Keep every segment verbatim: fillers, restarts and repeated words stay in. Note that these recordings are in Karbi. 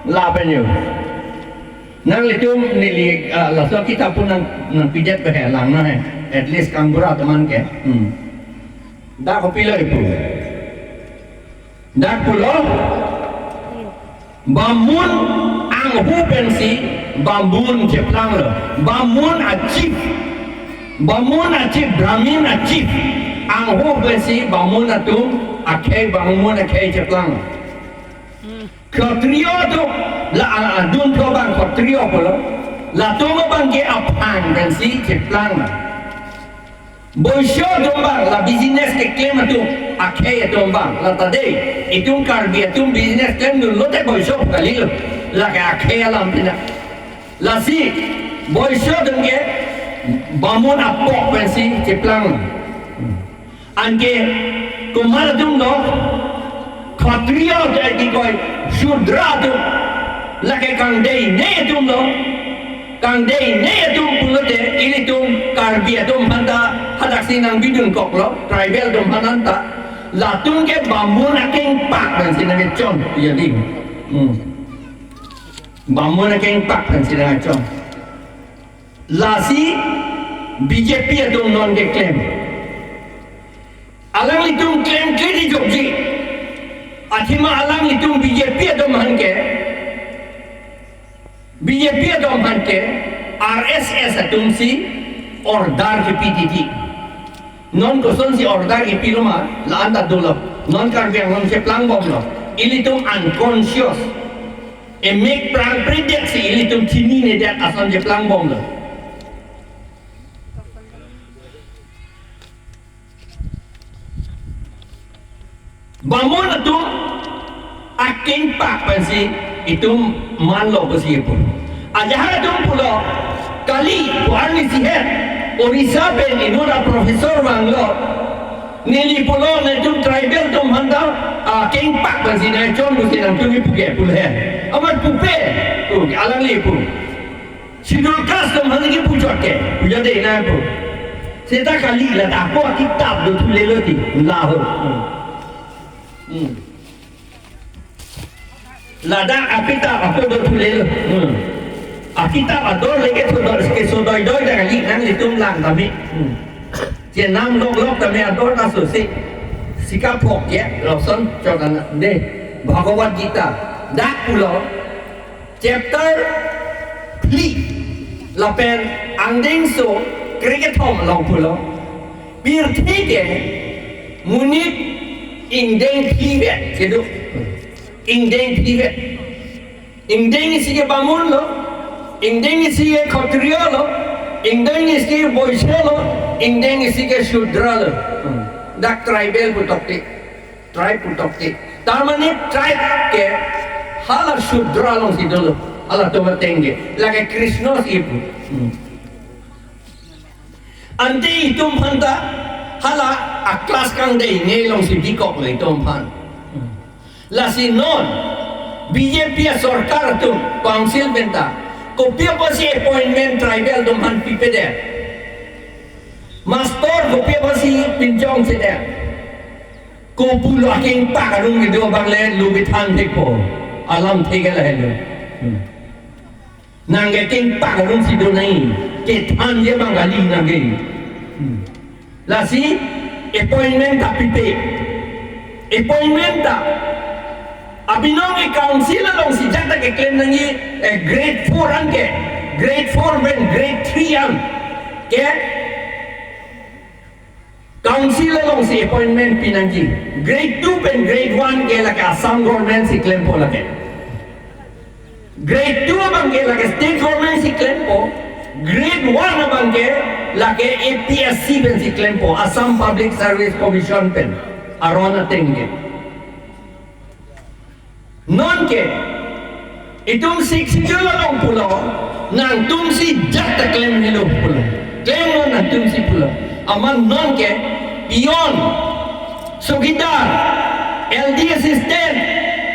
Lapen yo. Nanglitum neli, ah, laso akitap pu nang, nangpidet pe he lang na he. At least kangbura teman ke. Hmm. Dak kopilo ipu. Dak pulo. Bamun angho pensi bamun cheplanglo. Bamun a-chief. Bamun a-chief, Brahmin a-chief. Angho pensi bamun atum akhei, bamun akhei cheplang. Kshatriya atum, la, a, a, dun thlo abang Kshatriya pulo. Latum abang ke aphang pensi cheplang. Boisya atum abang, la business keklem atum, akhei atum abang, la ta dei, itum Karbi atum business klemdunlote boisya pu kalilo, lake akhei alam pina. Lasi, boisya atum ke, bamun apok pensi cheplang. Anke, komat atum do, Kshatriya atum, eh, kikoi, Shudra atum, lake kangdeinei atum do, kangdeinei atum pulote, ilitum Karbi atum aphanta, hadaksi nangbidunkoklo, tribal atum aphan anta, latum ke bamun akengpak pensi nangkechon, jadi. Hmm. Bamun akengpak pensi nangkechon. Lasi B J P atum non keklem. Alanglitum klemkle di jokji. Athema alanglitum B J P atum aphan ke. B J P atum aphan ke R S S atum si order kepi titi. Non kosonsi order kepilo ma, la-an ta dolo. Non Karbi Anglong cheplangbomlo. Ilitum unconscious. Emek prang predet si ilitum chininedet ason cheplangbomlo. Bamun atum akengpak pensi itum manlo pusi pu. Ajahak atum pulo kali pu arnisi het Orissa pen inut a-professor vanglo. Neli pulo netum tribal atum aphanta akengpak pensi nangchon pusi nangtum kipu ke pulo he. Amat pupe. Pu, alangli pu. Schedule caste atum aphan kipu chot ke, puja de na pu. Seta kali ladak ako akitap do thulelo ti, laho. Hmm. Hmm. Ladak akitap ako do thulelo. Hmm. Akitap ador leke thudor ke so doidoi ta kali nanglitum lang tame. Hmm. Chenam loklok tame ador ta so si. Sikaphok ke, lason chot ana de. Bhagavad Gita. Dak pulo. Chapter three lapen angdengso krekethom along pulo. Pirthe ke monit ingdeng phli vet kedo. Ingdeng phli vet. Ingdeng isi ke bamun lo. Ingdeng isi ke Kshatriya lo. Ingdeng isi ke Boisya lo. Ingdeng isi ke Shudra lo. Hmm. Dak tribal pu tokte. Tribe pu tokte. Tarmane tribe ke hala Shudra alongsi dolo. Halatum ateng ke. Lake Krishna si pu. Hmm. Ante itum aphanta hala a-class kangdeinei alongsi bikoklo itum aphan. Hmm. Lasi non B J P asorkar atum council penta kopi apotsi appointment tribal atum aphan pipedet. Master kopi apotsi pinchongsedet. Kopulo akengpak arum kedo abang le lo kethan thekpo. Alamthe ke lahelo. Hmm. Nang ke kengpak arum si do nai. Kethanji abang kali nang ke. Hmm. Lasi appointment ta pipe. Appointment ta. Abinong ke council alongsi jat ta keklem nangji, eh, grade four an ke. Grade four pen grade three an ke. Council alongsi appointment pinangji. Grade two pen grade one ke lake Assam government si klempo lake. Grade two abang ke lake state government si klempo. Grade one abang ke lake A P S C pen si klempo. Assam Public Service Commission pen. Aron ateng ke. Non ke, itum Sixth Schedule along pulo, nangtumsi jat ta klem helo pulo. Klem non nangtumsi pulo. Amat non ke, peon, chowkidar, L D assistant,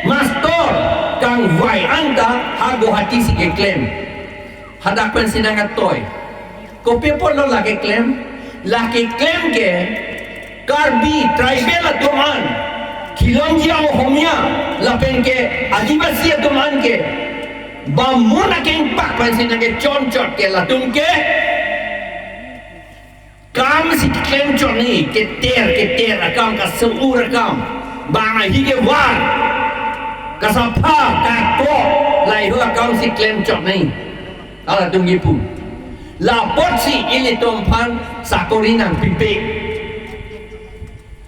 master, kangvai anta ha Guwahati si keklem. Hadak pensi nangkatoi. Kopi apotlo lake klem? Lake klem ke Karbi tribal atum an, Khilonjia Ohomia, lapen ke Adivasi atum an ke, Bamun akengpak pensi nangkechonchot ke latum ke. Kam si klemchot nangji, keter, keter akam, kaso-ur akam. Bang ahi kevar, kasapha, kakok, lahei ho akam si klemchot nangji. Halatum kipu. Lapotsi ilitum aphan sakori nangpipe.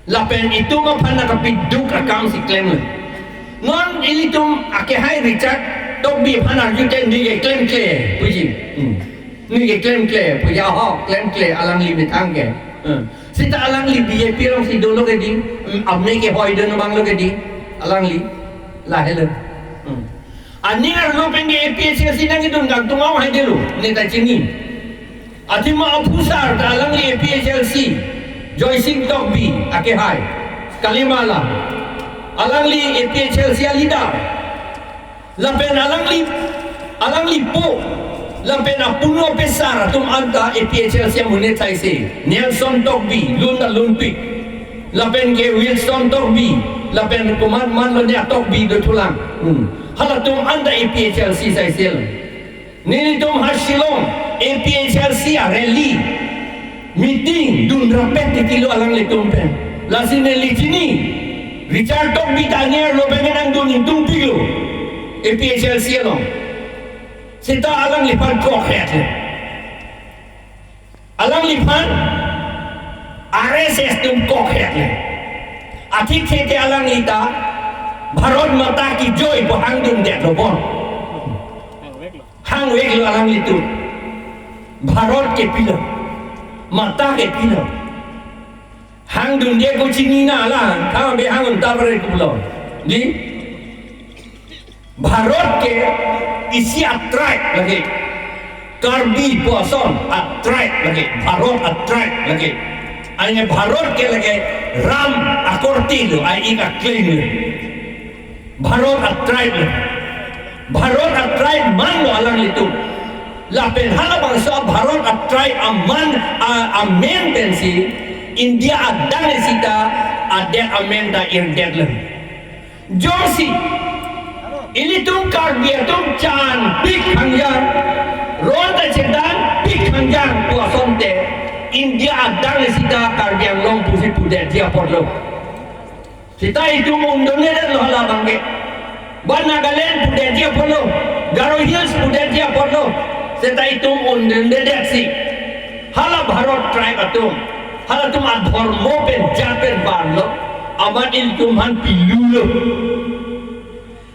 Lapen itum aphan nangkapiduk akam si klem. Non ilitum akehai Richard Tokbi aphan arju te neli ke klemkle puji. Hmm. Neli ke klemkle puji, ho, klemkle alangli methang ke. Hmm. Seta alangli B J P alongsi dolo ke dei. Hmm. Ame kehoi dun abang lo ke dei. Alangli. Lahelo. Hmm. Aning arlo pen ke A P H L C nangkedun kangtung ahaidetlo. Neta chini. Athema aphusar ta alangli A P H L C, Joysing Tokbi akehai, Kalimala. Alangli A P H L C aleader. Lapen alangli, alangli po. Lapen apunu apesar atum anta A P H L C amonit saise. Nelson Tokbi, lun ta lunpik. Lapen ke Wilson Tokbi. Lapen komat-mat lo ne a-Tokbi do thulang. Hmm. Halatum anta A P H L C saise lo. Nelitum ha Shillong A P H L C a-rally meeting dunrapet titilo alanglitum pen. Lasi neli chini Richard Tokbi ta aning arlo pen nangdun ingtungpiklo A P H L C along. Seta alangliphan krokhek le. Alangliphan R S S atum krokhek le. Athik thete alangli ta Bharat Mata Ki Joy pu hangdundetlo bon. Hangveklo alanglitum. Bharat ke pilo. Mata ke pilo. Hangdunde ko chini na alang. Kama be hang unta bare kulo. Dei? Bharat ke isi a-tribe lake. Karbi pu ason a-tribe lake. Bharat a-tribe lake. Ane Bharat ke lake Ram akorte lo, ai ik a-claim lo. Bharat a-tribe lo. Bharat a-tribe manlo alanglitum. Lapen halabangso Bharat a-tribe aman a, amen pensi India adang sita adet amen ta irdetlo. Jongsi ilitum Karbi atum chanpik hangjang, ron ta chedanpik hangjang pu asonte, India adang sita Karbi Anglong pusi pudetji apotlo. Seta itum undundedetlo halabangke. Ba Nagaland pudetji apotlo, Garo Hills pudetji apotlo. Seta itum undundedetsi. Hala Bharat tribe atum. Halatum adhormo pen jat pen vanlo. Amat ilitum aphan pilulo.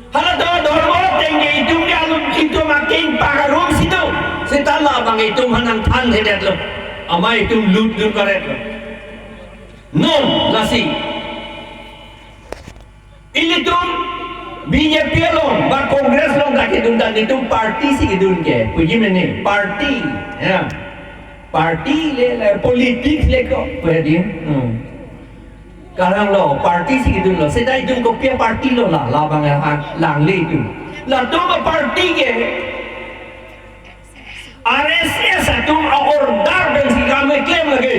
Halatum adhormo ateng ke itum ke alum itum akengpak arum si do. Seta labang itum aphan nangthandedetlo. Amat itum lutdun karetlo. Non lasi. Ilitum B J P along, ba Congress along ta kedun ta nelitum party si kedun ke. Puji mene, party. Ya. Party le, le, politics le ko. Puji. Hmm. Karang lo, party si kedun lo. Seta itum kopi a-party lo la, labang ya, ha, langle itum. Latum a-party ke, R S S atum a-order pensi kam keklem lake.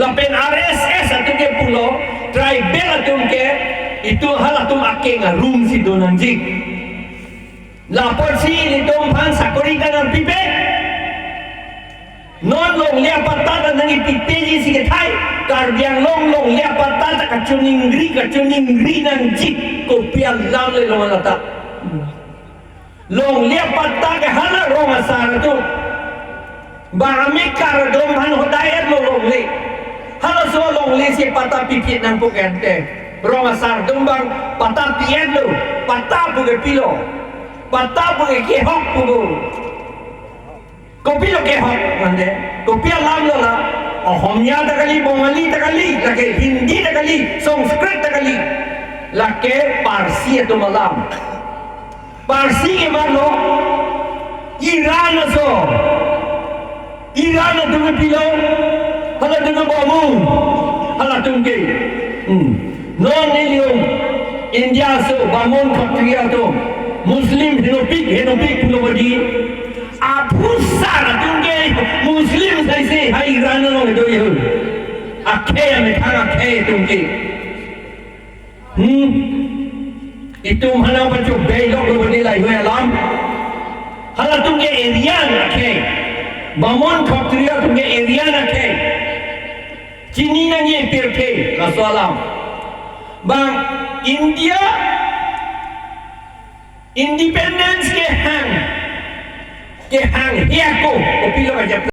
Lapen R S S atum ke pulo, tribal atum ke, itum halatum akeng arum si do nangji. Lapotsi nelitum aphan sakori ta nangpipe. Non longle apatta ta nangkipipeji si kethai, Karbi Anglong longle apatta ta kachiningri, kachiningri nangji, kopi alam le long alata. Longle apatta ke hala rong asar atum. Bang ame kardom aphan hodai-etlo longle. Halaso longle si patta pipit nangpo ke ante. Rong asar atum bang patta pi-etlo. Patta pu ke pilo. Patta pu ke kehok pu. Kopilo kehok mande. Kopi alam lo la. Ohomia ta kali, Bongali ta kali, lake Hindi ta kali, Sanskrit ta kali. Lake Parsi atum alam. Parsi ke manlo Iran aso. Iran atum ke pilo, halatum ke Bamun, halatum ke. Hmm. Non nelitum India aso Bamun Khatriya atum, Muslim henopik, henopik pulo badi. Aphusar atum ke Muslim saise ha Iran along do yo. Akhei amethang akhei atum ke. Hmm. Itum aphan nangpachobei loklo badi lahei alam. Halatum ke Aryan akhei, Bamon Khatriya atum ke Aryan akhei. Chini nangji pirthe laso alam. Bang India independence kehang, kehang he ako, kopilo kajap